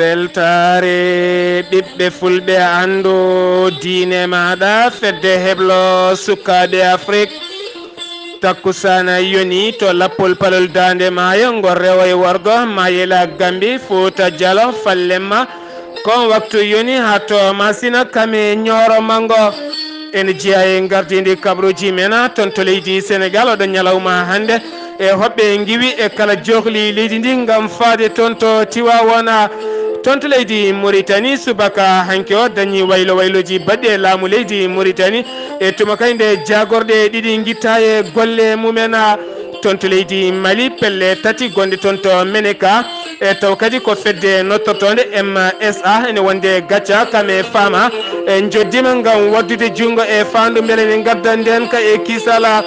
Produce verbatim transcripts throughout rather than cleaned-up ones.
Weltaare ɓiɓɓe fulɓe, anndu diine maaɗa, fedde heblo sukaaɓe Afrik. Takkusaana yoni to lappol palol daande maayo, ngol rewo e worgo, Mayela, Gambi, Fuuta Jalo, Fallemma. Kon waktu yoni haa to Masina, Kame, Ñooro Mango. Ene jeyaa e ngardiindi kabaruuji men, toon to leydi Senegal, oɗo ñalawma hannde. E hoɓɓe ngiwi e kala jokli leydi ndi ngam faade toon to Tiwaawoona. Toon to leydi Muritani, subaka hanki o dañi waylo waylooji baɗɗi e laamu leydi Muritani. E tuma kay nde jaagorɗe ɗiɗi ngitta e golle mumen. Toon to leydi Mali, pelle tati gonɗe toon to Meneka. E taw kadi ko fedde nottortoonde M S A ene wonde gacca, Kame, Fama, e njoddiima ngam waddude junngo e faandu mbele ne ngadda ndeenka e kisala.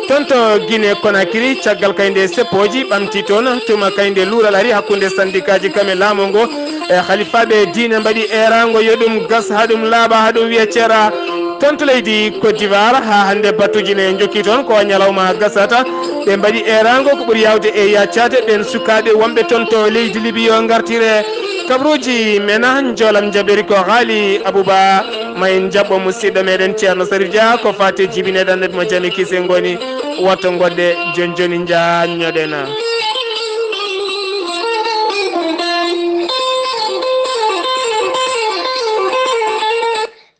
Toon to Guinée Conakry, caggal kay nde seppooji ɓamti toon, tuma kay nde luural ari hakkunde sandikaaji Kame laamu ngu e halifaaɓe diine mbaɗi eeraango yo ɗum gas, haa ɗum laaɓa, haa ɗum wiya ceera. Toon to leydi Côte d'Ivoire, haa hannde batuuji ne njokki toon, ko ñalawma gasata. Ɓe mbaɗi eeraango ko ɓuri yaawde e yaccaade ɓeen sukaaɓe wonɓe toon to leydi Libi yo ngartire. Kabaruuji men, njoolam jaɓiri ko Haali Abuba, ma en njaɓɓo musidɗo meɗen Ceerno Sarif Dia ko faati e jibineede Annabi mo jam e kise ngoni. Woto ngoɗɗe, joni joni njaññoɗen.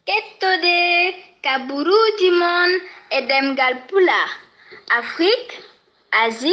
Kettode kabaruuji mon e ɗemngal Pulaar, Afrik, Asie,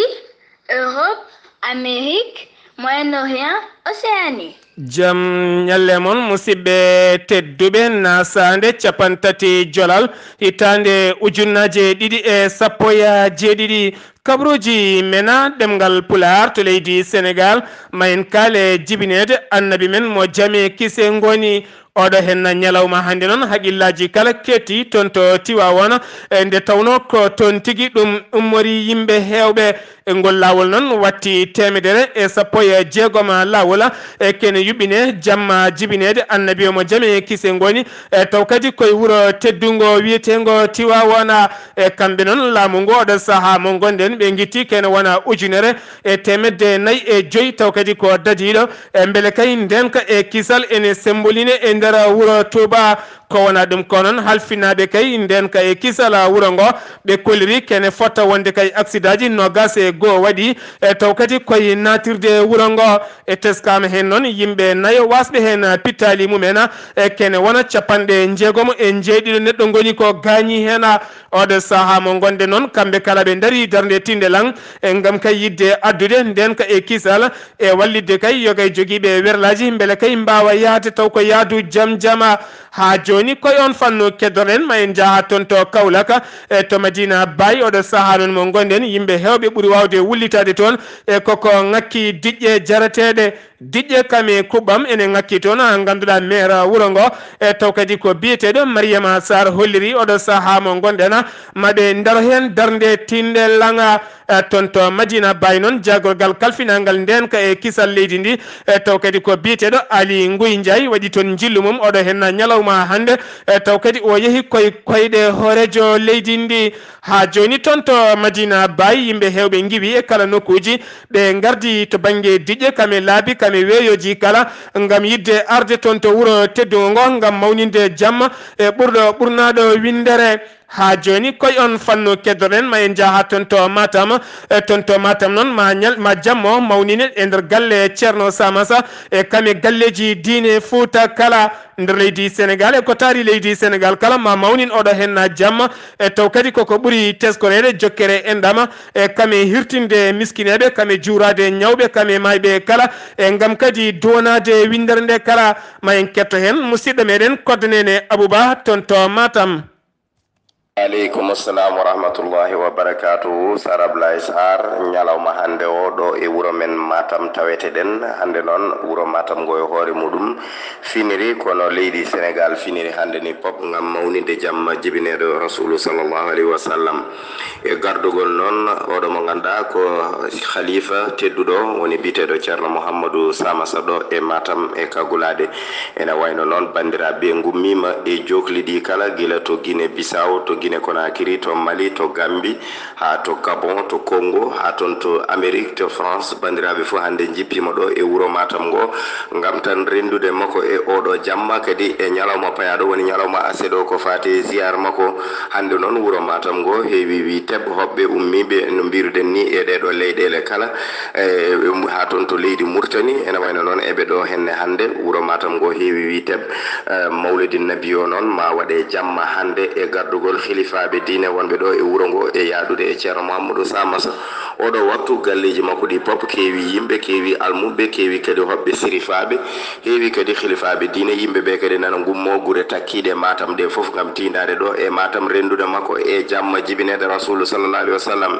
Europe, Amérique, Moyen-Orient, Océanie. Jam ñalle mon, musidɓe tedduɓe, nasaande cappanɗe tati jolal, hitaande ujunnaaje ɗiɗi e sappo e jeeɗiɗi. Kabaruuji men ɗemngal Pulaar to leydi Senegal, ma en kaale jibineede Annabi men mo jam e kise ngoni. Oɗo henna ñalawma hannde noon, haqillaaji kala ketti toon to Tiwaawoona, e nde tawnoo ko toon tigi ɗum ummori yimɓe heewɓe. E ngol laawol noon, watti teemedere e sappo e jeegom laawol, e kene yuɓɓine jamma jibineede Annabi mo jam e kise ngoni, e taw kadi koye wuro teddungo wiyeteengo Tiwaawoona. E kamɓe noon, laamu ngu oɗo sahaa mo ngonɗen, ɓe ngitti kene wona ujunere e teemedde nayi e joyi, taw kadi ko dadiiɗo. E mbele kay ndeenka e kisal ene semboline e nder wuro Tuuba. Ko wona ɗum ko noon, halfinaaɓe kay ndeenka e kisal wuro ngo, ɓe kolliri kene fota wonde kay aksidaaji noogas e goo waɗi, e taw kadi koye naatirde wuro ngo. E teskaama heen noon yimɓe nayo, waasɓe heen pittaali mumen, e kene wona cappanɗe njeegom e njeeɗiɗo neɗɗo ngoni ko gaañi heen. Oɗo sahaa mo ngonɗen noon, kamɓe kala ɓe ndarii darnde tinnde lan, e ngam kay yiɗde addude ndeenka e kisal, e wallitde kay yogay jogiiɓe werlaaji, mbele kay mbaawa yahde taw ko yahdu jam jama. Haa jooni, koye on fannu keddorɗen, ma en njaha toon to Kawlaka, e to Madina Baay. Oɗo sahaa noon mo ngonɗen, yimɓe heewɓe ɓuri waawde wullitaade toon, e koko ŋakki diƴƴe jarateeɗe. Diƴƴe Kame Kuɓɓam ene ŋakki toon, haa ngannduɗaa maire wuro ngo, e taw kadi ko biyeteeɗo Mariama Sarr holliri oɗo sahaa mo ngonɗen, ma ɓe ndaro heen darnde tinnde laŋa. E toon to Madina Baay noon, jaagorgal kalfinaangal ndeenka e kisal leydi ndi, e taw kadi ko biyeteeɗo Ali Nguy Njaay waɗi toon njillu mum, oɗo henna ñalawma hannde, e taw kadi o yehi koye koyɗe hooreejo leydi ndi. Haa jooni toon to Madina Baay, yimɓe heewɓe ngiwi e kala nokkuuji, ɓe ngardi to bannge diƴƴe, kame laabi, kame weeyooji kala, ngam yiɗde arde toon to wuro teddungo ngo, ngam mawninde jamma e ɓurɗo ɓurnaaɗo winndere. Haa jooni, koye on fannu keddorɗen, ma en njaha toon to Matam. E toon to Matam noon, ma ñal-, ma jamma o mawnine e nder galle Ceerno Samasa, e kame galleeji diine Fuuta kala nder leydi Senegal, e ko taari leydi Senegal kala, ma mawnin oɗo henna jamma. E taw kadi koko ɓuri teskoreede jokkere enɗam, e kame hirtinde miskineeɓe, kame juuraade ñawɓe, kame maayɓe kala, e ngam kadi duwanaade winndere nde kala. Ma en ketto heen musidɗo meɗen Koddo Nene Abouba toon to Matam. Aleykum assalam wa rahmatullahi wa barakatuhu. Sar Ablaye Sarr, ñalawma hannde o ɗo e wuro men Matam tawete ɗen. Hannde noon wuro Matam ngo e hoore muɗum finiri kono leydi Senegal finiri hannde ni pop ngam mawninde jamma jibineɗo Rasulu sallallahu alaihi wa sallam. E gardugol noon oɗo mo ngannduɗaa ko khalifa tedduɗo woni biyeteeɗo Ceerno Mouhamadou Samassa ɗo e Matam e Kagulaade. Ene wayno noon banndiraaɓe ɓe ngummiima e jokli ɗi kala gila to Guinée Bissau, to Guinée Conakry, to Mali, to Gambie, haa to Gabon, to Congo, haa toon to Amérique, to France. Banndiraaɓe fof hannde njippiima ɗo e wuro Matam ngo, ngam tan renndude makko e oɗo jamma, kadi e ñalawma payaaɗo, woni ñalawma aset o, ko faati e ziyaar makko. Hannde noon wuro Matam ngo heewi wi teb hoɓɓe ummiiɓe, no mbiruɗen ni, e ɗeɗo leyɗeele kala, e, haa toon to leydi Murtani, ene wayno noon eɓe ɗo henne hannde. Wuro Matam ngo heewi wi teb, e, Mawlidi Nabi o noon ma waɗe jamma hannde e gardugol hilifaaɓe diine wonɓe ɗo e wuro ngo, e yaadude e Ceerno Mouhamadou Samassa. Oɗo waktu galleeji makko ɗi pop keewi yimɓe, keewi almuɓɓe, keewi kadi hoɓɓe sirifaaɓe, heewi kadi hilifaaɓe diine. Yimɓe ɓe kadi nana ngummo gure takkiiɗe Matam ɗe fof ngam tiindaade ɗo e Matam renndude makko e jamma jibineede Rasulu sallallahu alaihi wasallam.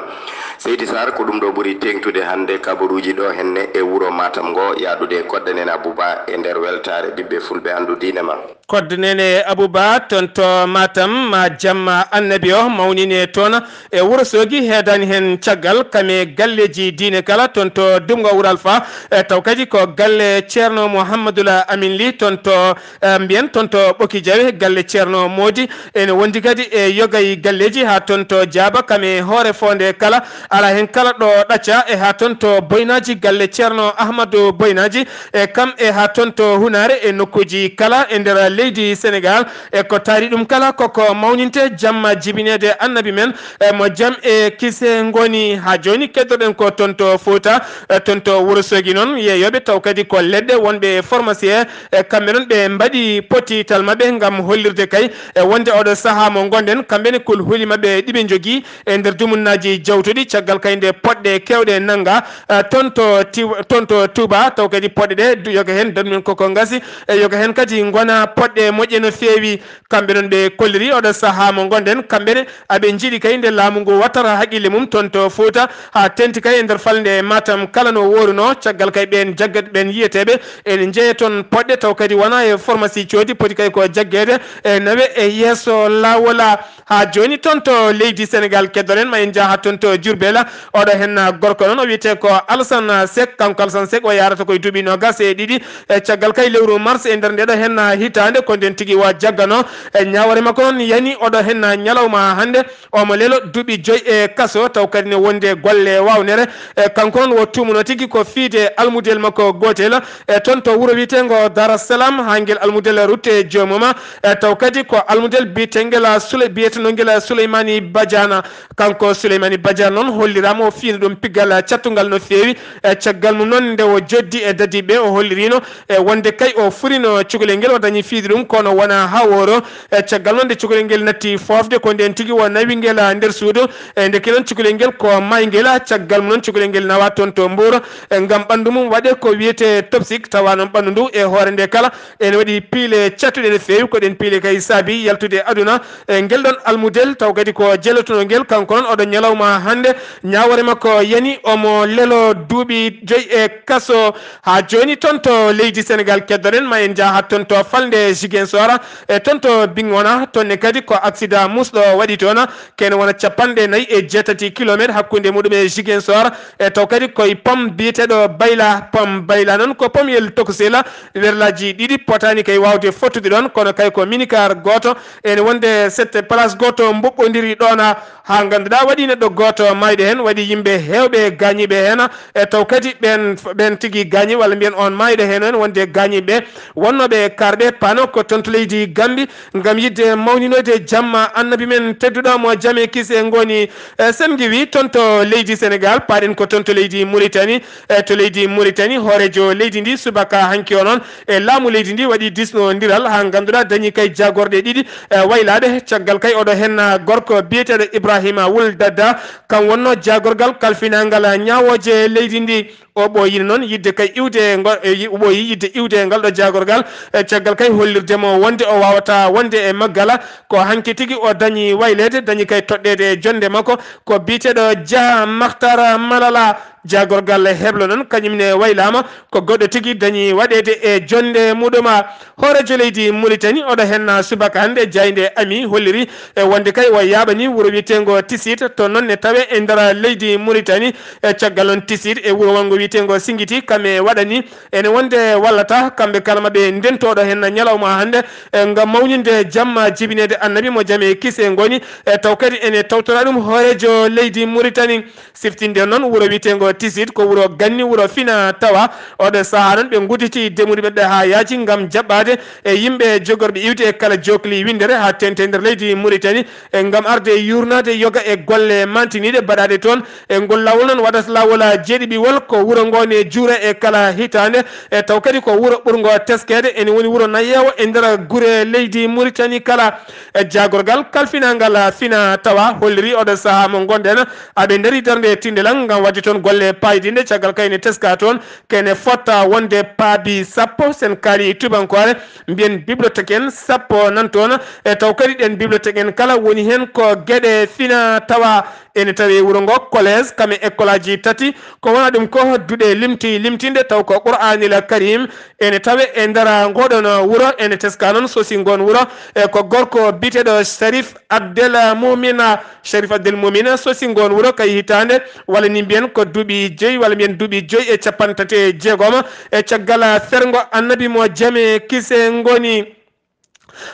Seydi Sarr, ko ɗum ɗo ɓuri teeŋtude hannde kabaruuji ɗo henne e wuro Matam ngo, yaadude e Kodda Nene Abouba e nder weltaare ɓiɓɓe fulɓe anndu diine ma. Kodda Nene Abouba toon to Matam, ma jamma annabi o mawnine toon e Wuro Soogi, heedani heen caggal kam e galleeji diine kala toon to Dumga Wuro Alfa, e taw kadi ko galle Ceerno Mouhamadoul Amin Ly toon to, e, mbiyen toon to Ɓoki Jawe, galle Ceerno Moodi, ene wondi kadi e yoga e galleeji haa toon to Jaaba, kam e hoore foonde kala, alaa heen kala ɗo ɗacca, e haa toon to Boynaaji, galle Ceerno Ahmadu Boynaaji, e kam e haa toon to Hunaare, e nokkuuji kala e nder leydi Senegaal. E ko taari ɗum kala koko mawninte jamma jibineede annabi men, e mo jam e kise ngoni. Haa jooni keddoɗen ko toon to Fuuta, e toon to Wuro Soogi noon, yeeyooɓe taw kadi ko leɗɗe wonɓe e pharmacie, e kamɓe noon ɓe mbaɗi potital maɓɓe ngam hollirde kay e wonde oɗo sahaa mo ngonɗen, kamɓe ne kul huli maɓɓe ɗi ɓe njogii e nder dumunnaaji jawtuɗi, caggal kay nde poɗɗe keewɗe nannga, e, toon to Ti-, toon to Touba, taw kadi poɗɗe ɗe du-, yoga heen daɗu men koko ngasi, e yoga heen kadi ngona poɗɗe moƴƴe no feewi. Kamɓe noon ɓe kolliri oɗo sahaa mo ngonɗen, kamɓe ne aɓe njiɗi kay nde laamu ngu wattata haqqille mum toon to Fuuta, haa teeŋti kay e nder falnde Matam kala no wooruno, caggal kay ɓeen jaggat ɓeen yiyeteeɓe ene njeeya toon poɗɗe, taw kadi wona e pharmacie coodi poti kay ko jaggeede e nawe e yeeso laawola. Haa jooni toon to leydi Senegaal, keddoɗen ma en njaha toon to Diourbel. Oɗo heen gorko noon o wiyetee ko Alassane Seck. Kanko Alassane Seck o yahrata koye duuɓi noogas e ɗiɗi, e caggal kay lewru mars e nder ndeɗo heen hitaande, ko ndeen tigi o jaggano. E ñaawoore makko noon yani oɗo heen ñalawma hannde, omo lelo duuɓi joy e kaso, taw kadi ne wondi e golle waawnere. E kanko noon o tuumunoo tigi ko fiyde almudel makko gootel, e toon to wuro wiyeteengo Dar es Salaam, haa ngel almudel rutte joomum. E taw kadi ko almudel biyeteengel Souley-, biyeteenoongel Souleymani Badiane. Kanko Souleymani Badiane noon holliraama o fiyde ɗum piggal cattungal no feewi. E caggal mum noon nde o joddi e dadiiɓe o holliriino e wonde kay o furino cukalel ngel o dañi fiyde ɗum kono wonaa haa wooro. E caggal noon nde cukalel ngel natti foofde ko ndeen tigi o nawi ngel nder suudu. E nde kelon cukalel ngel ko maayngel, caggal mum noon cukalel ngel nawa toon to Mbuur, e ngam ɓanndu mum waɗe ko wiyetee topsik, tawa noon ɓanndu ndu e hoore nde kala ene waɗi piile cattuɗe no feewi, ko ɗeen piile kay saabi yaltude aduna. E ngel ɗon almudel taw kadi ko jelotonoo ngel, kanko noon oɗo ñalawma hannde, ñaawoore makko yani omo lelo duuɓi joy e kaso. Haa jooni toon to leydi Senegaal, keddoɗen ma en njaha toon to falnde Ziguinchor, e toon to Bignona, toon ne kadi ko accident musɗo waɗi toon, kene wona capanɗe nayi e jeetati kilomeetre hakkunde muɗum e Ziguinchor, e taw kadi koye pom biyeteeɗo Bayla. Pom Bayla noon ko pom el tokosel, werlaaji ɗiɗi potaani kay waawde fottude ɗoon, kono kay ko minicar gooto, ene wonde sept place gooto mboɓɓondiri ɗoon, haa ngannduɗaa waɗi neɗɗo gooto maayɗo heen, waɗi yimɓe heewɓe gaañiiɓe heen, e taw kadi ɓeen, ɓeen tigi gaañi walla mbiyen oon maayɗo heen, en wonde gaañiiɓe wonnooɓe e karɗe paano ko toon to leydi Gambi, ngam yiɗde mawninoyde jamma annabi men tedduɗo mo jam e kise ngoni, e, sen ngiwi toon to leydi Senegaal, paaɗen ko toon to leydi Muritani. E, to leydi Muritani, hooreejo leydi ndi subaka hanki o noon, e, laamu leydi ndi waɗi disnondiral haa ngannduɗaa dañi kay jaagorɗe ɗiɗi, e, waylaaɓe. Caggal kay oɗo heen gorko biyeteeɗo Ibrahima Wul Dadda, kam wonno jaagorgal kalfinaangal ñaawooje leydi ndi. O ɓooyino noon yiɗde kay iwde ngo-, e, yi-, o ɓooyi yiɗde iwde ngal ɗo jaagorgal, e, caggal kay hollirde mo wonde o waawata wonde e maggal. Ko hanki tigi o dañi wayleede, dañi kay toɗɗeede e jonnde makko. Ko biyeteeɗo Jah Makhtar Malala. Jaagorgal heblo noon, kañum ne waylaama ko goɗɗo tigi dañi waɗeede e jonnde muɗuma. Hooreejo leydi Muritani, oɗo henna subaka hannde, jaaynde ami holliri e wonde kay o yaaɓani wuro wiyeteengo Tisit, to noon ne tawe e nder leydi Muritani. E caggal noon Tisit e wuro wonngo wiyeteengo Singiti, kam e waɗani ene wonde wallata kamɓe kala maɓɓe ndentooɗo henna ñalawma hannde, e ngam mawninde jamma jibineede annabi mo jam e kise ngoni, e taw kadi ene tawtora ɗum hooreejo leydi Muritani. Siftinde noon wuro wiyeteengo Tisit ko wuro ganni, wuro fina tawa. Oɗo sahaa noon ɓe ngudditi demude ɓeɓɓe haa yaaji ngam jaɓɓaade e yimɓe jogorɓe iwdi e kala jookli winndere haa teeŋti e nder leydi Muritani, e ngam arde yuurnaade yoga e golle mantiniiɗe baɗaaɗe toon. E ngol laawol noon waɗata laawol jeeɗiɓiwol ko wuro ngo ne juura e kala hitaande, e taw kadi ko wuro ɓurngo teskeede, ene woni wuro nayeewo e nder gure leydi Muritani kala. E jaagorgal kalfinaangal fina tawa holliri oɗo sahaa mo ngonɗen, aɓe ndari darnde tinndilal ngam waɗde toon golle paaydiiɗe. Caggal kayne teska toon kene fotta wonde paabi sappo, sen kaali tubankoore, mbiyen bibliothèque en sappo nan toon. E taw kadi ɗen bibliothèque en kala woni heen ko geɗe fina tawa. Ene tawi wuro ngo collège, kam e école aji tati, ko wona ɗum ko duɗe limti limtinde taw ko Qur'aanil Karim ene tawe e nder ngoɗon wuro. Ene teska noon sosi ngon wuro e ko gorko biyeteeɗo Sharif Abdel Mumina. Sharif Abdel Mumina sosi ngon wuro kay hitaande, walla ni mbiyen ko duuɓi joyi, walla mbiyen duuɓi joyi e capanɗe tati e jeegom e caggal ferngo annabi mo jam e kise ngoni.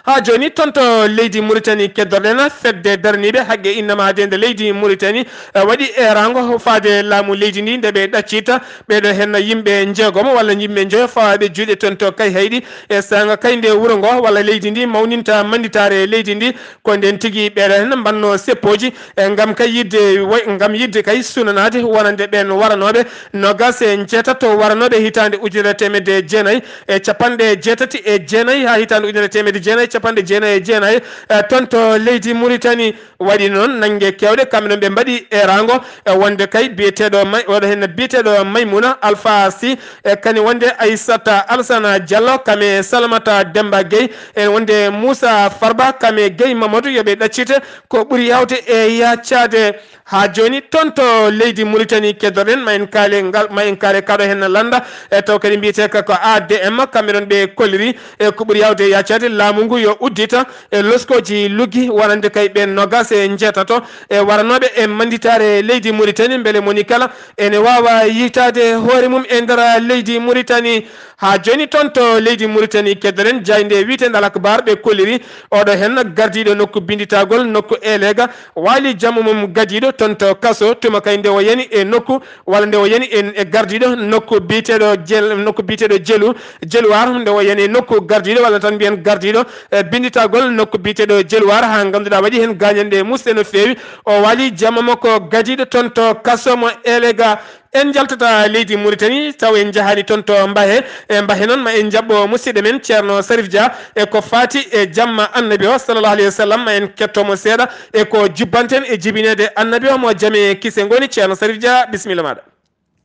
Haa jooni toon to leydi Muritani keddorɗen, fedde daraniiɓe haqqe innama adende leydi Muritani, eh, waɗi eeraango faade laamu leydi ndi nde ɓe ɗaccita ɓeeɗo henna yimɓe njeegomo walla yimɓe njoyo fawaaɓe juuɗe toon to Kayhayɗi. E saanga kay nde wuro ngo walla leydi ndi mawninta mannditaare leydi ndi, ko nden tigi ɓeeɗo hen mbanno seppooji, e ngam kay yidde way-, ngam yidde kay sunanaade wonande ɓeen waranooɓe noogaas e njeetato waranooɓe hitaande ujunere teemedde jeenayi e capanɗe jeetati e jeenayi haa hitaande ujunere teemedde jeenayi e capanɗe jeenayi e jeenayi, e, toon to leydi Muritani. Waɗi noon nannge keewɗe, kamɓe noon ɓe mbaɗi eeraango, e, wonde kay biyeteeɗo May-, oɗo heen biyeteeɗo Maymuna Alfa Sy, e, kani wonde Aissata Alassane Diallo, kam e Salamata Demba Gueye, e wonde Moussa Farba, kam e Gueye Mamadou, yo ɓe ɗaccite ko ɓuri yawde e yaccaade. Haa jooni, toon to leydi Muritani keddoɗen, ma en kaale ngal, ma en kaale kaɗo heen lannda, e taw kadi mbiyetee ka ko A D M, kamɓe ɗoon ɓe kolliri, e ko ɓuri yaawde yaacaade, laamu ngu yo uddita, e loskooji luggi, wonande kay ɓeen noogaas e njeetato, e waranooɓe e mannditaare leydi Muritani, mbele moni kala ene waawa yiytaade hoore mum e nder leydi Muritani. Haa jooni, toon to leydi Muritani keddoɗen, jaaynde wiyeteende Al Akbar ɓe kolliri, oɗo heen gardiiɗo nokku binnditagol, nokku Elega, waali jamma mum gadiiɗo toon to kaso, tuma kay nde o yani e nokku, walla nde o yani e, e gardiiɗo nokku biyeteeɗo Jel-, nokku biyeteeɗo Jelu, Jeluwaar, nde o yani e nokku gardiiɗo, walla tan mbiyen gardiiɗo, e, binnditagol nokku biyeteeɗo Jeluwaar, haa ngannduɗaa waɗi heen gaañanɗe muusɗe no feewi. O waali jamma makko gadiiɗo toon to kaso mo Elega. En njaltata leydi Muritani, taw en njahaani toon to Mbahe. E Mbahe noon, ma en njaɓɓo musidɗo men Ceerno Sarif Dia e ko faati e jamma Annabi o, sallallahu alayhi wa sallam, ma en ketto mo seeɗa e ko jubbanten e jibineede Annabi o, mo jam e kise ngoni. Ceerno Sarif Dia, bisimilla maaɗa.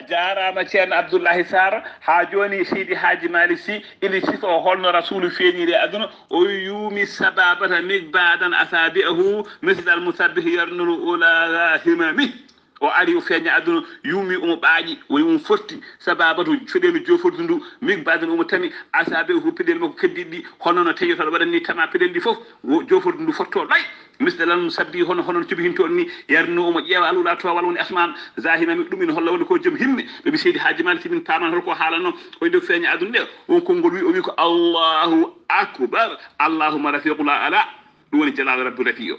Jaaraama Ceerno Abdullahi Sarr. Haa jooni Seydi Haaji Maalik Sy ina sifoo holno Rasuulu feeñiri e aduna. O wi, yuumi sababata migbadan asabi'ahu mislal musabbih yarnulu ula himami. O ari, o feeña aduna, yuumi, omo ɓaaƴi, woni omo forti, sababatu, feɗeelu joofordu ndu, migbadan, omo tami, asabi'ahu, peɗeeli makko keddiiɗi ɗi, hono no teñotoɗo waɗani ni, tama peɗeeli ɗi fof, wo-, joofordu ndu fotto lay. Misle lan sabbi, hono, hono no cubihinto on ni, yarnu, omo ƴeewa alula to walla woni asman, zahima mi, ɗum ina holla woni ko joom himme. Ɓe mbi Seydi Haaji Maalik Sy, min paman holko haalanno, o nde feeña aduna nde, on konngol wi, o wi ko Allahu akbar, Allahumma rafiqul ala, ɗum woni jalal rabbi rafi o.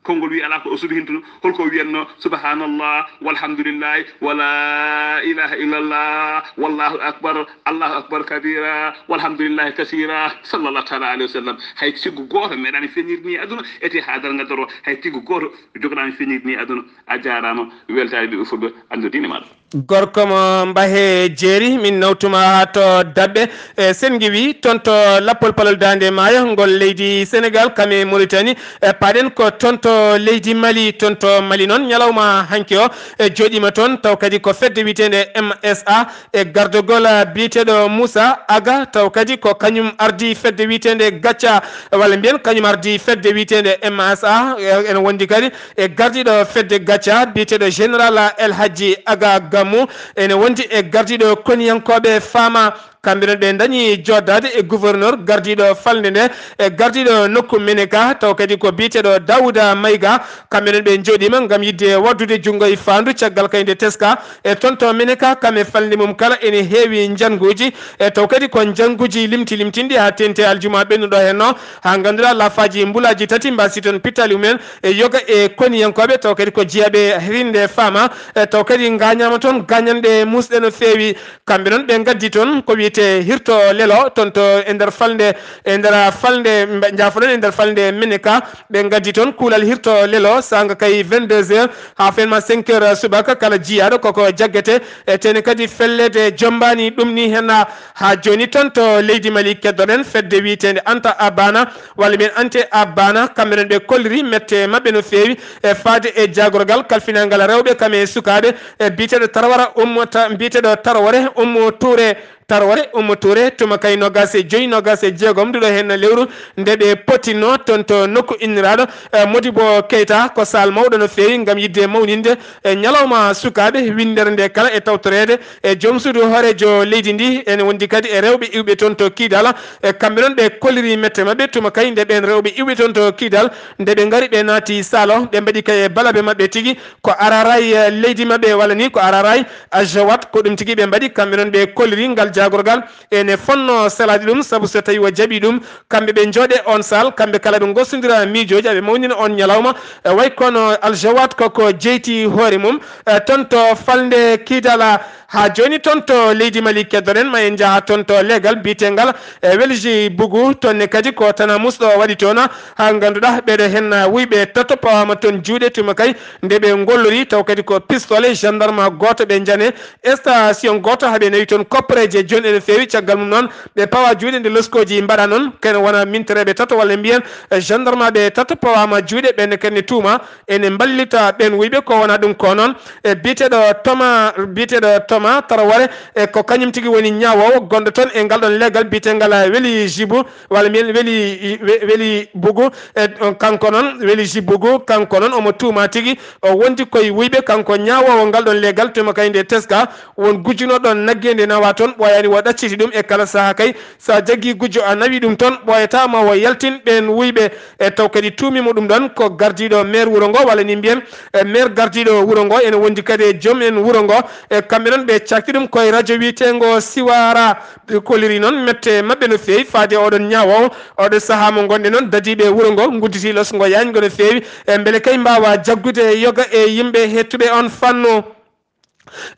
Konngol wi alaa ko o suɓi heen tun, holko o wiyatno, subhanallah, walhamdulillahi, wala ilaha illallah, wallahu akbar, allahu akbar kabira, walhamdulillahi kasira, sallallahu taala alayhi wa sallam. Hay siggu gooto meeɗaani feeñirde ni e aduna, ete haa darnga daro, hay siggu gooto jogoɗaani feeñirde ni e aduna. A jaaraama, weltaade ɓiɓɓe fulɓe, anndu diine maaɗa. Gorko mo Mbahe Jeeri, min nawtuma haa to Daɓɓe, e Senngi wi, toon to Lappol Palol Daande Maayo, ngol leydi Senegaal, kam e Muritani. E paaɗen ko toon to leydi Mali, toon to Mali noon, ñalawma hanki o, e jooɗiima toon, taw kadi ko fedde wiyeteende M S A, e gardogol biyeteeɗo Moussa Aga, taw kadi ko kañum ardi fedde wiyeteende Gacca, walla mbiyen kañum ardi fedde wiyeteende M S A, e, ene wondi kadi e gardiiɗo fedde Gacca, biyeteeɗo Général El Hadji Aga Gam. Mu ene wondi e gardiiɗo koniyankooɓe Fama. Kamɓe noon ɓe ndañi jooɗdaade e gouverneur gardiiɗo falnde nde, e gardiiɗo nokku Meneka, taw kadi ko biyeteeɗo Daouda Mayga. Kamɓe noon ɓe njooɗiima ngam yiɗde waɗdude junngo e faandu caggal kay nde teska e toon to Meneka, kam e falnde mum kala ene heewi njannguuji, e taw kadi ko njannguuji limti limtinɗi haa teeŋti aljuma ɓennuɗo heen o, haa ngannduɗaa lafaaji mbulaaji tati mbaasi toon pittaali mumen e yoga e koniyankooɓe, taw kadi ko jeyaaɓe hirinde Fama, e taw kadi ngaañaama toon gaañanɗe muusɗe no feewi. Kamɓe noon ɓe ngaddi toon ko wiyetee hirto lelo toon to e nder falnde, e nder falnde, mbe-, njaafoɗon, e nder falnde Meneka. Ɓe ngaddi toon kuulal hirto lelo saanga kay vingt-deux heures haa fenma cinq heures subaka. Kala jiyaaɗo koko jaggete, e tene kadi felleede jommbaani ɗum ni heen. Haa jooni toon to leydi Mali keddoɗen fedde wiyeteende Anta Abana, walla mbiyen Ante Abana, kamɓe noon ɓe kolliri mette maɓɓe no feewi e faade e jaagorgal kalfinangal rewɓe kam e sukaaɓe, e biyeteeɗo Tarwara Ummo Ta-, biyeteeɗo Tarware Ummo Touré, Tarware Ummo Touré, tuma kay noogaas e joy, noogaas e jeegom nduɗo heen lewru nde ɓe pottinno toon to nokku inniraaɗo, e Modibo Keita, ko saal mawɗo no feewi ngam yiɗde mawninde e ñalawma sukaaɓe winndere nde kala e tawtoreede e joom suudu hooreejo leydi ndi, ene wondi kadi e rewɓe iwɓe toon to Kidal. E kamɓe noon ɓe kolliri mette maɓɓe tuma kay nde ɓeen rewɓe iwɓe toon to Kidal, nde ɓe ngari ɓe naati saalo, ɓe mbaɗi kay e balabe maɓɓe tigi, ko araray, eh, leydi maɓɓe, walla ni ko araray Ajawat, ko ɗum tigi ɓe mbaɗi. Kamɓe noon ɓe kolliri ngal jaagorgal ene fonno selaade ɗum, sabu so tawi o jaɓi ɗum, kamɓe ɓe njooɗe on saal, kamɓe kala ɓe ngosondira miijooji, aɓe mawnina on ñalawma, e way kono Aljawat koko jeyti hoore mum, e toon to falnde Kidala. Haa jooni toon to leydi Mali keddoɗen, ma en njaha toon to leegal biyetengal, e Welji Bugu, toon ne kadi ko tana musɗo waɗi toon, haa ngannduɗaa ɓeeɗo heen wuyɓe tato pawaama toon juuɗe tuma kay nde ɓe ngollori, taw kadi ko pistolet gendarme gooto ɓe njane, station gooto haa ɓe nawi toon koppareeje jooni ene feewi. Caggal mum noon, ɓe pawa juuɗe nde loskooji mbaɗa noon, kene wona mintereeɓe tato walla mbiyen, eh, gendarmeɓe tato pawaama juuɗe, ɓenne kadi ne tuuma ene mballita ɓeen wuyɓe ko wona ɗum ko noon. E biyeteeɗo Toma, biyeteeɗo Toma Taraware, e ko kañum tigi woni ñaawoowo gonɗo toon e ngal ɗoon leegal biyetengal Weli Jibu, walla mbiyen Weli, we-, Weli Bugu, e on kanko noon, Weli Jibugu, kanko noon omo tuuma tigi, o wondi koye wuyɓe, kanko ñaawoowo ngal ɗoon leegal, tuma kay nde teska, won gujjuno ɗoon nagge nde nawa toon, ɓooyaani o ɗacciti ɗum e kala sahaa kay, so a jaggii gujjo a nawi ɗum toon, ɓooyataa ma o yaltin ɓeen wuyɓe, e taw kadi tuumi mo ɗum ɗoon ko gardiiɗo maire wuro ngo, walla ni mbiyen, e maire gardiiɗo wuro ngo, ene wondi kadi e joom en wuro ngo, e kamɓe noon ɓe cakti ɗum koye rajo wiyeteengo Siwara. Ɓe kolliri noon mette maɓɓe no feewi faade oɗon ñaawoowo. Oɗo sahaa mo ngonɗen noon, dadiiɓe wuro ngo ngudditi losngo yaañgo no feewi, e mbele kay mbaawa jaggude yoga e yimɓe heɗtuɓe on fannu.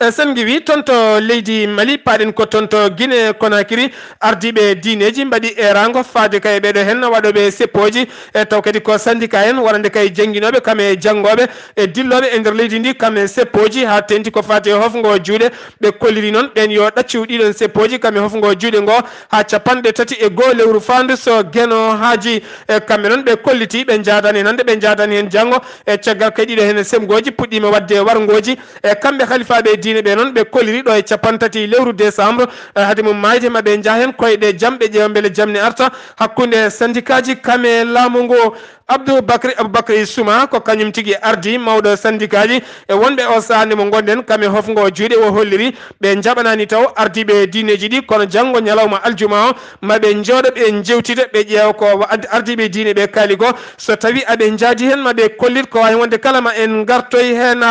E sen ngiwi toon to leydi Mali, paaɗen ko toon to Guinée Conakry, ardiiɓe diineeji mbaɗi eeraango faade kay ɓeeɗo heen waɗooɓe seppooji, e taw kadi ko syndicat en, wonande kay jannginooɓe, kam e janngooɓe, e dillooɓe e nder leydi ndi, kam e seppooji, haa teeŋti ko faati e hofngo juuɗe. Ɓe kolliri noon ɓeen yo ɗaccu ɗiɗon seppooji, kam e hofngo juuɗe ngo, haa capanɗe tati e goo lewru faandu so Geno haaji. E kamɓe noon ɓe kolliti, ɓe njaadani heen hannde, ɓe njaadani heen janngo. E caggal kay ɗiɗo heen semgooji puɗɗiima waɗde warngooji. E kamɓe halifaaɓe diine ɓe noon, ɓe kolliri ɗo e capanɗe tati lewru décembre, e hade mum maayde, ma ɓe njah heen koyɗe jam, ɓe ƴeewa mbele jam ne arta hakkunde syndicat ji kam e laamu ngu. Abdou Bakri, Aboubacry Souma, ko kañum tigi ardii mawɗo syndicat ji e wonɓe o sahaa nde mo ngonɗen, kam e hofngo juuɗe o holliri ɓe njaɓanaani taw ardiiɓe diineeji ɗi, kono janngo ñalawma aljuma o, ma ɓe njooɗo, ɓe njewtida, ɓe ƴeewa ko wa-, ad-, ardiiɓe diine ɓe kaali ko. So tawi aɓe njaadi heen, ma ɓe kollit ko waawi wonde kala, ma en ngartoy heen.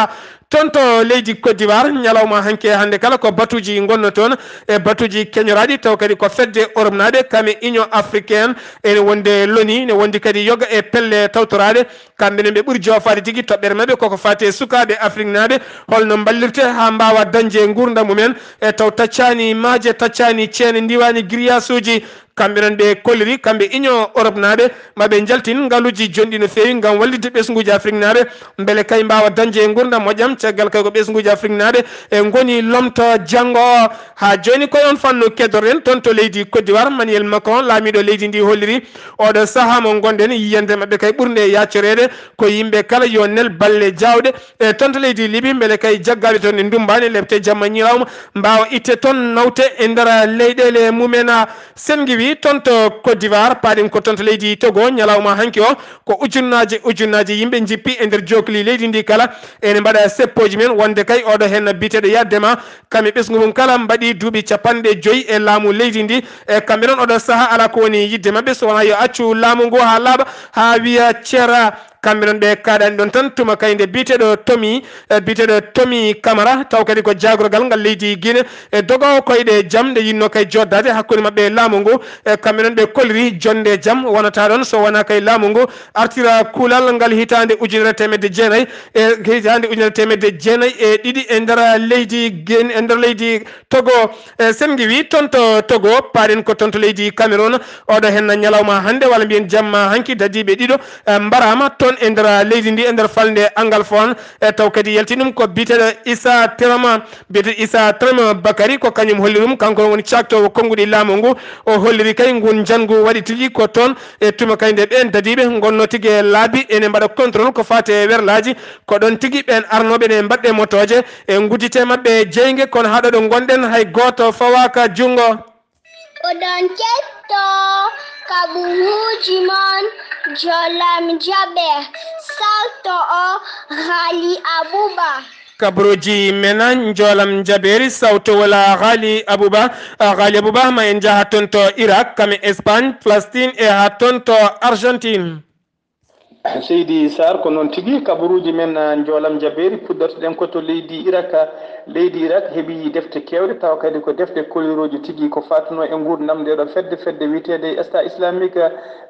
Toon to leydi Côte d'Ivoire, ñalawma hanki e hannde kala ko batuuji ngonno toon, e batuuji keñoraaɗi, taw kadi ko fedde Europe naaɓe, kam e Union Africaine, ene wonde loni, ne wondi kadi yoga e pelle tawtoraaɗe. Kamɓe ne ɓe ɓuri joofaade tigi toɓɓere maɓɓe koko faati e sukaaɓe Afrique naaɓe, holno mballirte haa mbaawa dañde nguurndam mumen, e taw taccaani maaje, taccaani ceene, ndiwaani giriyasuuji. Kamɓe noon ɓe kolliri, kamɓe Union Europe naaɓe, ma ɓe njaltin ngaluuji jonɗi no feewi ngam wallitde ɓesnguuji Afrique naaɓe, mbele kay mbaawa dañde e nguurndam moƴƴam, caggal kay ko ɓesnguuji Afrique naaɓe e ngoni lomto janngo o. Haa jooni koye on fannu keddoren toon to leydi Côte d'Ivoire, Manuel Macron, laamiiɗo leydi ndi holliri oɗo sahaa mo ngonɗen, yiyannde maɓɓe kay ɓurnde yaccoreede ko yimɓe kala yo nel balle jaawɗe, e toon to leydi Libi, mbele kay jaggaaɓe toon e ndummbaani lepte jamma ñirawma mbaawa itte toon nawte e nder leyɗeele mumen. Sen ngiwi Toon to Côte d'Ivoire, paaɗen ko toon to leydi Togo, ñalawma hanki o, ko ujunnaaje ujunnaaje yimɓe njippi e nder jookli leydi ndi kala. Ene mbaɗa seppooji men wonde kay oɗo heen biyeteeɗo Yadema, kam e ɓesngu mum kala mbaɗi duuɓi capanɗe joyi e laamu leydi ndi. E kamɓe noon oɗo sahaa alaa ko woni yiɗde maɓɓe so wonaa yo accu laamu ngu haa laaɓa, haa wiya ceera. Kamɓe noon ɓe kaaɗaani ɗoon tan, tuma kay nde biyeteeɗo Tomi, e biyeteeɗo Tomi Kamara, taw kadi ko jaagorgal ngal leydi Guinée, e dogo koyɗe jam nde yinnoo kay jooɗdaade hakkunde maɓɓe e laamu ngu. E kamɓe noon ɓe kolliri jonnde jam wonata ɗoon so wonaa kay laamu ngu artira kuulal ngal hitaande ujunere teemedde jeenayi e hitaande ujunere teemedde jeenayi e ɗiɗi e nder leydi Guinée, e nder leydi Togo. E sen ngiwi toon to Togo, paaɗen ko toon to leydi Cameroun. Oɗo heen ñalawma hannde, walla mbiyen jamma hanki, dadiiɓe ɗiɗo, e, mbaraama toon e nder leydi ndi, e nder falnde Anglophone. E taw kadi yalti ɗum ko biyeteeɗo Issa Trema, biyeteeɗo Issa Trema Bakary, ko kañum holli ɗum, kanko woni caaktoowo konnguɗi laamu ngu. O holliri kay ngun njanngu waɗi tigi ko toon e tuma kay nde ɓeen dadiiɓe ngonno tigi e laabi ene mbaɗa contrôle ko faati e werlaaji. Ko ɗoon tigi ɓeen arnooɓe ne mbaɗɗe motooje e nguddite maɓɓe jeynge, kono haa ɗo ɗo ngonɗen hay gooto fawaaka junngo. Oɗon ketto kaɓuruuji mon, jolam jaɓe, salto o Ghali Abouba. Kaɓuruuji men, jolam jabeeri, sawto wala Ghali Abouba. Ah, Ghali Abouba, ma en njaha toon to Irak, kam e Espagne, Palestine e haa toon to Argentine. Seydi Sarr, ko noon tigi, kaɓuruuji men, ah, njoolam jabeeri, puɗɗortoɗen ko to leydi Irak. Leydi Irak heɓi defte keewɗe, tawa kadi ko defte kollirooje tigi, ko fatunoo e nguurndam nde ɗo fedde, fedde wiyeteende État Islamique,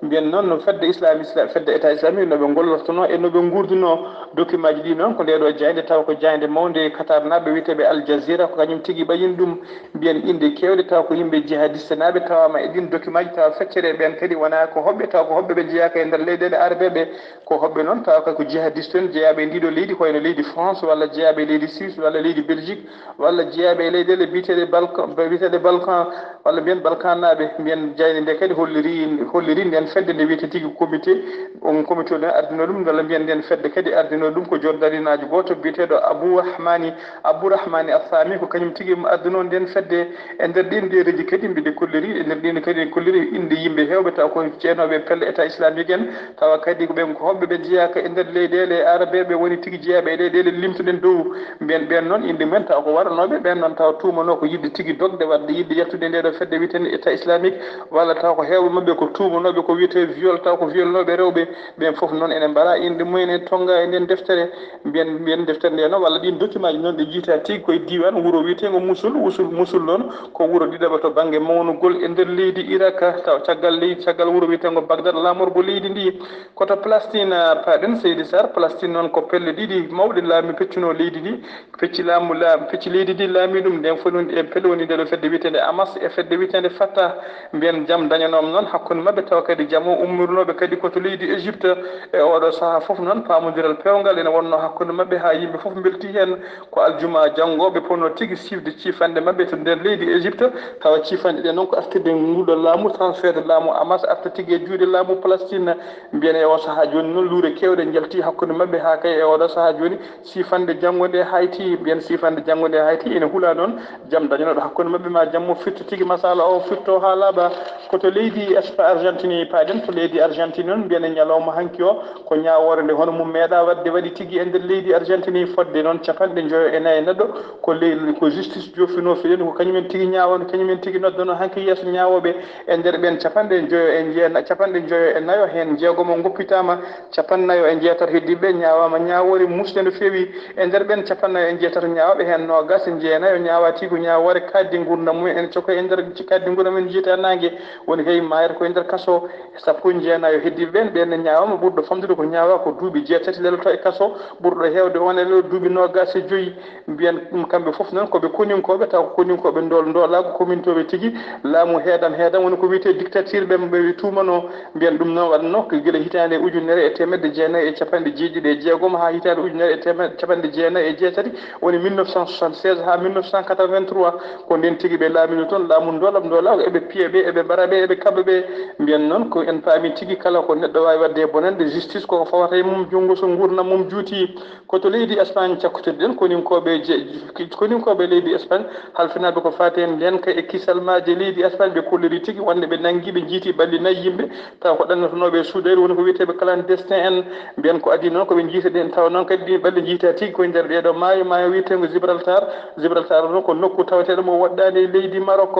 mbiyen noon no fedde Islam, Isla-, fedde État Islamique, no ɓe ngollortonoo e no ɓe nguurdunoo. Dokimaaji ɗi noon ko nde ɗo jaaynde, tawa ko jaaynde mawnde Qatar naaɓe wiyeteeɓe Al Jazeera, ko kañum tigi ɓayini ɗum. Mbiyen inɗe keewɗe, tawa ko yimɓe jihadiste naaɓe tawaama e ɗin dokimaaji, tawa feccere ɓeen kadi wonaa ko hoɓɓe, tawa ko hoɓɓe ɓe jeyaaka e nder leyɗeele arabeeɓe, ko hoɓɓe noon, tawa kay ko jihadiste en jeyaaɓe e ndiɗo leydi, ko wayno leydi France, walla jeyaaɓe e leydi Suisse, walla leydi Belgique, walla jeyaaɓe e leyɗeele biyeteeɗe Balkan, biyeteeɗe Balkan, walla mbiyen Balkan naaɓe. Mbiyen jaaynde nde kadi holliri, holliri nden fedde nde wiyetee tigi comité, on comité o nden ardinoo ɗum, walla mbiyen nden fedde kadi ardinoo ɗum ko jooɗdarinaajo gooto biyeteeɗo Abou Rahmani, Abou Rahmani Assami, ko kañum tigi ardinoo nden fedde. E nder ɗin ndeereeji kadi mbiɗe kolliri, e nder ɗin kadi kolliri inɗe yimɓe heewɓe, tawa ko jeenooɓe pelle État Islamique en, tawa kadi ko ɓen ko hoɓɓe ɓe jeyaaka e nder leyɗeele arabeeɓe, woni tigi jeyaaɓe e leyɗeele limtuɗen dow. Mbiyen ɓeen noon, inɗe mumen tawa ko waranooɓe, ɓeen noon tawa tuumanoo ko yiɗde tigi dogde, waɗde yiɗde yaltude nde ɗo fedde wiyeteende État Islamique, walla tawa ko heewɓe maɓɓe ko tuumanooɓe ko wiyetee viol, tawa ko violnooɓe rewɓe, ɓeen fof noon ene mbaraa inɗe mumen, en tonngaa e nden deftere. Mbiyen, mbiyen deftere nde noon, walla ɗiin dokimaaji noon, ɗi jiytaa tigi koye diiwaan wuro wiyeteengo Mosul. Mosul, Mosul noon ko wuro ɗiɗaɓo to bannge mawnugol e nder leydi Irak, tawa caggal leydi, caggal wuro wiyeteengo Bagdad, laamorgo leydi ndi. Ko to Palestine, ah, paaɗen, Seydi Sarr. Palestine noon ko pelle ɗiɗi mawɗe laami peccunoo leydi ndi. Pecci laamu, la-, pecci leydi ndi laami ɗum, nden fof noon e pelle woni nde ɗo fedde wiyeteende Hamas e fedde wiyeteende Fatah. Mbiyen jam dañanooma noon hakkunde maɓɓe, tawa kadi jam o ummirnooɓe kadi ko to leydi Égypte. E oɗo sahaa fof noon, paamondiral peewngal ene wonnoo hakkunde maɓɓe, haa yimɓe fof mbeltii heen. Ko aljuma janngo ɓe potnoo tigi siifde ciifanɗe maɓɓe to nder leydi Égypte, tawa ciifanɗe ɗe noon ko artirde nguɗo laamu, transfert de laamu Hamas arta tigi e juuɗe laamu Palestine. Mbiyen e oo sahaa jooni noon, luure keewɗe njaltii hakkunde maɓɓe, haa kay e oɗo sahaa jooni, siifannde janngo nde hayti, mbiyen siifannde janngo nde hayti, ene hula noon jam dañanooɗo hakkunde maɓɓe, ma jam mo firto tigi, masala o firto haa laaɓa. Ko to leydi Espa-, Argentine paaɗen, to leydi Argentine noon, mbiyen e ñalawma hanki o, ko ñaawoore nde hono mum meeɗaa waɗde waɗi tigi e nder leydi Argentine, fodde noon capanɗe njoyo e nayi neɗɗo, ko ley-, ko justice joofinoo fiɗen, ko kañumen tigi ñaawano, kañumen tigi noddano hanki yeeso ñaawooɓe. E nder ɓeen capanɗe njoyo e jeenayi, capanɗe njoyo e nayo, heen jeegomo ngoppitaama, capanɗe nayo e jeetati heddiiɓe ɓe ñaawaama ñaawoore muusde no feewi. E nder ɓeen capanɗe nayo e jeetati ñaawɓe, heen noogaas e jeenayo ñaawatii ko ñaawoore kaaɗdi nguurndam mumen, ene cokoy e nder kaaɗdi nguurndam mumen, jiyta naange, woni kay maayata ko e nder kaso. E sappo e jeenayo heddiiɓe ɓeen, ɓeen ne ñaawaama, ɓurɗo famɗude ko ñaawaa ko duuɓi jeetati lelotoo e kaso, ɓurɗo heewde oon e lelo duuɓi noogaas e joyi. Mbiyen ɗum kamɓe fof noon ko ɓe koninkooɓe, taw ko koninkooɓe ndool ndoolaagu, komintooɓe tigi, laamu heedam heedam, woni ko wiyetee dictature, ɓe, ɓe tuumanoo. Mbiyen ɗum noon waɗnoo ko gila hitaande ujunere ujunere e teemedde jeenayi e capanɗe jeeɗiɗi e jeegom haa hitaande ujunere e teemedde capanɗe jeenayi e jeetati, woni mille neuf cent soixante-seize haa mille neuf cent quatre-vingt-trois. Ko ndeen tigi ɓe laamino toon laamu ndola ndola, eɓe piya ɓe, eɓe mbara ɓe, eɓe kaɓa ɓe. Mbiyen noon ko en paami tigi kala ko neɗɗo waawi waɗde e bonannde, justice koko fawata e mum, junngo so nguurndam mum juuti. Ko to leydi Espagne cakkotirɗen, koninkooɓe je-, koninkooɓe leydi Espagne halfinaaɓe ko faati e ndeenka e kisalmaaje leydi Espagne, ɓe kolliri tigi wonde ɓe nanngi, ɓe njiiti balɗe nayi yimɓe, tawa ko ɗannotonooɓe e suudere, woni ko wiyeteeɓe clandestin en. Mbiyen ko adii noon ko ɓe njiita ɗen, tawa noon kadi ɗin balɗe njiita tigi koye nder ɗeeɗo maayo, maayo wiyeteengo Gibraltar. Gibraltar noon ko nokku taweteeɗo mo woɗɗaani e leydi Maroc,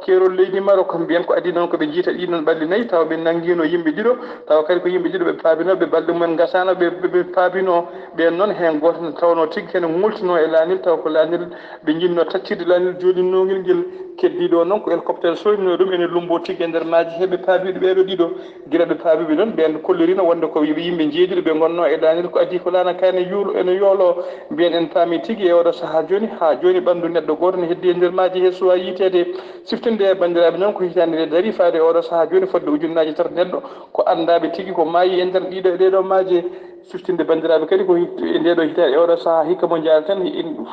keerol leydi Maroc. Mbiyen ko adii noon ko ɓe njiita ɗiɗon balɗe nayi, tawa ɓe nanngiino yimɓe ɗiɗo, tawa kadi ko yimɓe ɗiɗo ɓe paabinoo, ɓe balɗe mumen ngasaano, ɓe, ɓe, ɓe paabinoo. Ɓeen noon, heen gooto ne tawnoo tigi kene ŋultinoo e laanel, tawa ko laanel ɓe njinnoo taccirde laanel jooɗinoongel ngel. Keddiiɗo o noon ko hélicoptère soynunoo ɗum ene lummboo tigi e nder maaje he, ɓe paabiiɗo ɓeeɗo ɗiɗo. Gila ɓe paabiiɓe noon, ɓeen kollirino wonde ko yimɓe jeeɗiɗo ɓe ngonnoo e laanel, ko adii ko laana ka ene yuulo, ene yooloo. Mbiyen en paami tigi e oɗo sahaa jooni, haa jooni ɓanndu neɗɗo gooto ne heddii e nder maaje he suwaa yiiteede. Siftinde e banndiraaɓe noon ko hitaande nde darii faade e oɗo sahaa jooni fodde ujunnaaje tati neɗɗo ko anndaaɓe tigi ko maayi e nder ɗiɗo, ɗeeɗo maaje. Siftinde banndiraaɓe kadi ko hit-, e ndeeɗo hitaande, e oɗo sahaa hikka mo njaaraten, in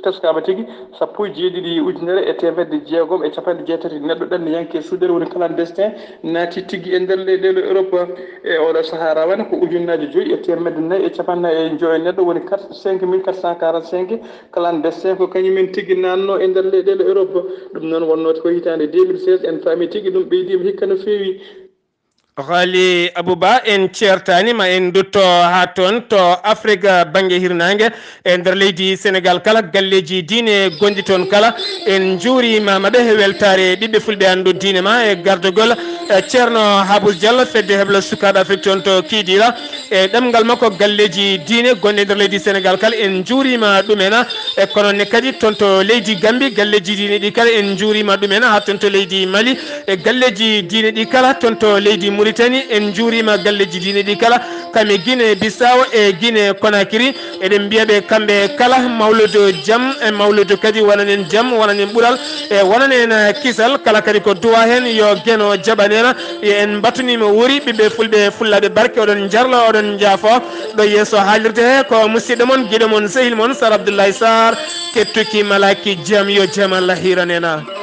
teskaama tigi sappo e jeeɗiɗi ujunere e teemedde jeegom e capanɗe jeetati neɗɗo ɗanniyanke e suudere, woni clandestin, naati tigi e nder leyɗeele Europe. E oɗo sahaa rawane ko ujunnaaji joyi e teemedde nayi e capanɗe nayi e joyi neɗɗo, woni quatre, cinq mille quatre cent quarante-cinq clandestin, ko kañumen tigi naatnoo e nder leyɗeele Europe. Ɗum noon wonnoo ko hitaande deux mille seize, en paami tigi ɗum ɓeydiima hikka no feewi. Ghali Abouba, en ceertaani, ma en ndutto haa toon to Afrique bannge hirnaange. E nder leydi Sénégal kala, galleeji diine gonɗi toon kala, en njuuriima maɓɓe he weltaare ɓiɓɓe fulɓe anndu diine ma e gardagol, eh, Ceerno Habous Diallo, fedde heblo sukaaɓe Afrique toon to Kidira. E ɗemngal makko, galleeji diine gonɗe nder leydi Sénégal kala, en njuuriima ɗumen. E kono ne kadi toon to leydi Gambie, galleeji diine ɗi kala, en njuuriima ɗumen. Haa toon to leydi Mali, e galleeji diine ɗi kala, toon to leydi Mauritanie, en njuuriima galleeji diine ɗi kala, kam e Guinée Bissau e Guinée Conakry. Eɗen mbiya ɓe kamɓe kala, mawludu jam, e mawludu kadi wonanen jam, wonanen ɓural, e wonanen, eh, kisal, kala kadi ko duwa heen, yo Geno jaɓan en. Yo en mbattunima wuuri, ɓiɓɓe fulɓe, fullaaɓe barke, oɗon njarlo, oɗon njaafo. Ɗo yeeso haalirde he ko musidɗo mon, giɗo mon, sehil mon, Sar Abdoulaye Sarr, kettuki malaki jam, yo jam Allah hiiran en.